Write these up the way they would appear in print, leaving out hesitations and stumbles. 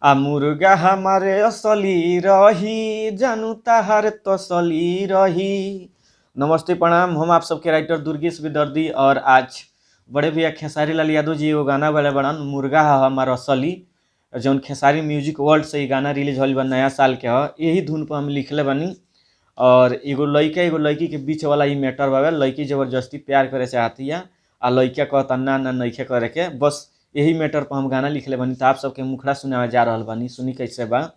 आ मुर्गा हमारे असली रही, जानू ताहार तसली रही। नमस्ते प्रणाम, हम आप सबके राइटर दुर्गेश बेदर्दी और आज बड़े भैया खेसारी लाल यादव जी एगो गाना गैले बड़न मुर्गा हमार असली, जौन खेसारी म्यूजिक वर्ल्ड से ई गाना रिलीज होल बा, नया साल के ह। यही धुन पर हम लिखले बानी और एगो लइका एगो लड़की के बीच वाला ई मैटर बावे। लड़की जबरदस्ती प्यार करे चाहती है आ लइका कहता ना ना नइखे करे के, बस यही मैटर पर हम गाना लिखले बानी। तो आप सबके मुखड़ा सुनावे जा रहल बानी, सुनी कैसे बा।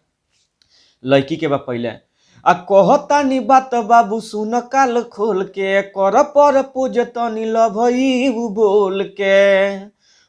लड़की के बा पहले आ कहतानी बात बाबू सुन काल खोल के, कर पर पूज तनी लभई बोल के।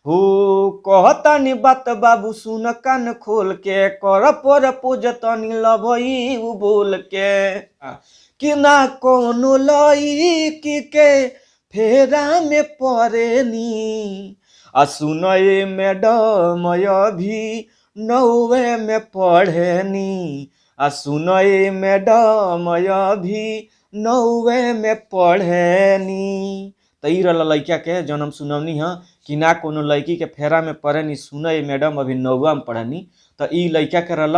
हो कहतानी बात बाबू सुन कान खोल के, कर पर पूज तनी लभई बोल के। कि ना कोनो लईकी के फेरा में पड़ेनी, आ सुनए मैडम अभी नौवे में पढ़ेनी, आ सुनए मैडम अभी नौवे में पढ़ेनी। त ई रहल लइका के जौन हम सुनौनी ह कि ना कोनो लड़की के फेरा में पड़ेनी, सुनए मैडम अभी नौवा में पढ़ेनी। त ई लइका के रहल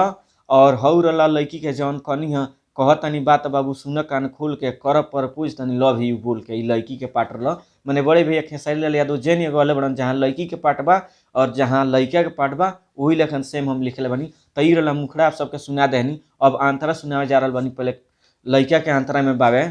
और हऊ रहल लड़की के जौन कहनी ह कहतनी बात बाबू सुन कान खोल के, कर पर पूछ तनी लव you बोल के। ई लड़की के पार्ट रहल। मने बड़े भैया खेसारी लाल यादव जेन गले बड़न, जहाँ लड़की के पार्ट बा और जहाँ लइका के पार्ट बा वही लेखन सेम हम लिखले बानी। त ई रहल मुखड़ा आप सबके सुना देहनी। अब आंतरा सुनावे जा रहल बानी। पहले लइका के आंतरा में बावे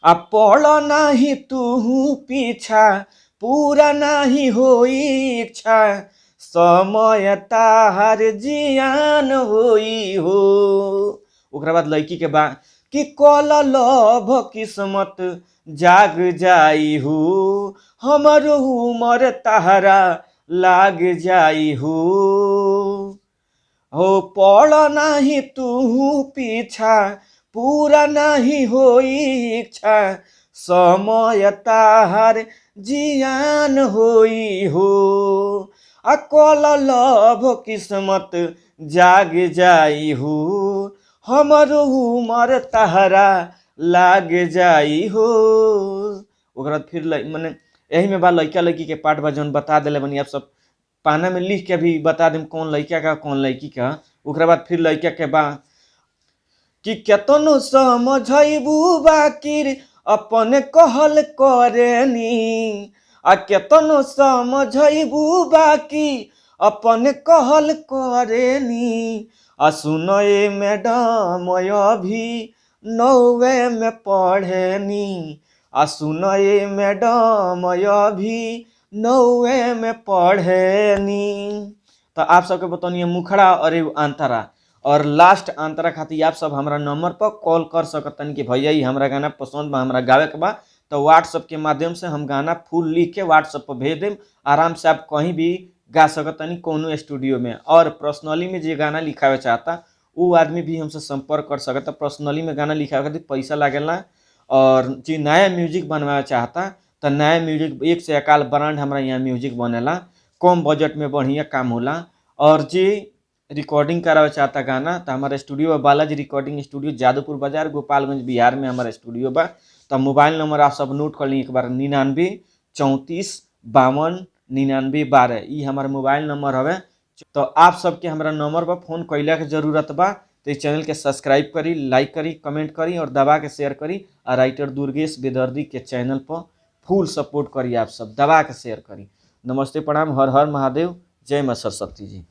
आ पढ़ नाही तू पीछा, पूरा नाही होई इच्छा, समय ताहार जियान होई हो। ओकरा बाद लड़की के बा कि कल लभ किस्मत जाग जाई हो, हमर उमर ताहरा लाग जाई हो। हो पढ़ नाही तू पीछा, पूरा नाही होई इच्छा, समय ताहार जियान होई हो। आ कल लभ किस्मत जाग जाई हो, हमर उमर ताहरा लाग जाई हो। ओकरा बाद फिर मने यही में बा लइका लड़की के पार्ट बा जौन बता देले बनी। आप सब पाना में लिख के भी बता देम कौन लइका का कौन लड़की का। ओकरा बाद फिर लइका के बा कि केतनो समझैबू बाकिर अपन कहल करेनी, आ केतनो समझैबू बाकी अपन कहल करेनी, आ सुनए मैडम अभी नौवे में पढ़ेनी, आ सुनए मैडम अभी नौवे में पढ़ेनी। तो आप सबके बतौनी मुखड़ा और एगो आंतरा। और लास्ट आंतरा खातिर आप सब हमारा नंबर पर कॉल कर सकतनी कि भैया ई हमरा गाना पसंद बा, हमरा गावे के बा। तो व्हाट्सअप के माध्यम से हम गाना फुल लिख के व्हाट्सअप पर भेज देम। आराम से आप कहीं भी गा सकतनी कोनो स्टूडियो में। और पर्सनली में जे गाना लिखावे चाहता वो आदमी भी हमसे संपर्क कर सकता। पर्सनली में गाना लिखावे खातिर पैसा लागेला। और जे नया म्यूजिक बनवावे चाहता तो नया म्यूजिक एक से अकाल ब्रांड हमारा यहाँ म्यूजिक बनेला, कम बजट में बढ़िया काम होला। और जे रिकॉर्डिंग करावे चाहता गाना तो हमारा स्टूडियो बा बालाजी रिकॉर्डिंग स्टूडियो, जादवपुर बाजार, गोपालगंज, बिहार में हमारा स्टूडियो बा। तो मोबाइल नंबर आप सब नोट कर ली एक बार, 99 34 52 99 12 ई हमारा मोबाइल नंबर हवे। तो आप सबके हमारा नंबर पर फोन कैला के जरूरत बा। तो इस चैनल के सब्सक्राइब करी, लाइक करी, कमेंट करी और दबा के शेयर करी। और राइटर दुर्गेश बेदर्दी के चैनल पर फुल सपोर्ट करी, आप सब दबा के शेयर करी। नमस्ते प्रणाम, हर हर महादेव, जय माँ सरस्वती जी।